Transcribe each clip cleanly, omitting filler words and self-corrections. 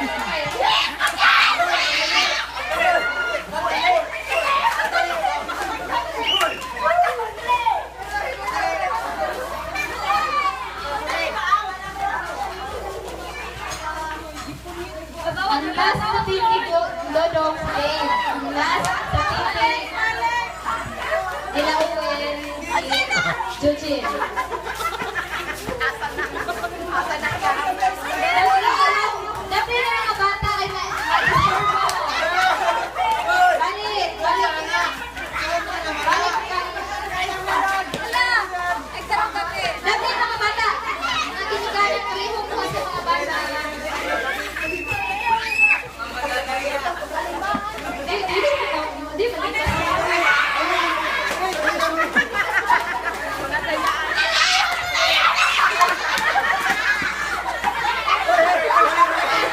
Ang last sa team ni Dodong, si Dave. Ang last sa team nila Owen, si Jujin. Dapat yung mga bata ay ma-istorbo. Balik, balik na. Balik ka. Dapat yung mga bata. Mga ginikanan, pareho mo sa mga bata. Di, di, di, di, di.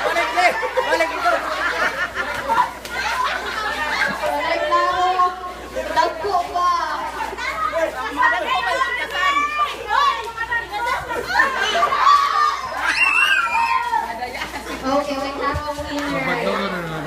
Balik, balik! Balik ito! Walay klaro. Dagko pa. Okay, way klaro ang winner. Madlong na na.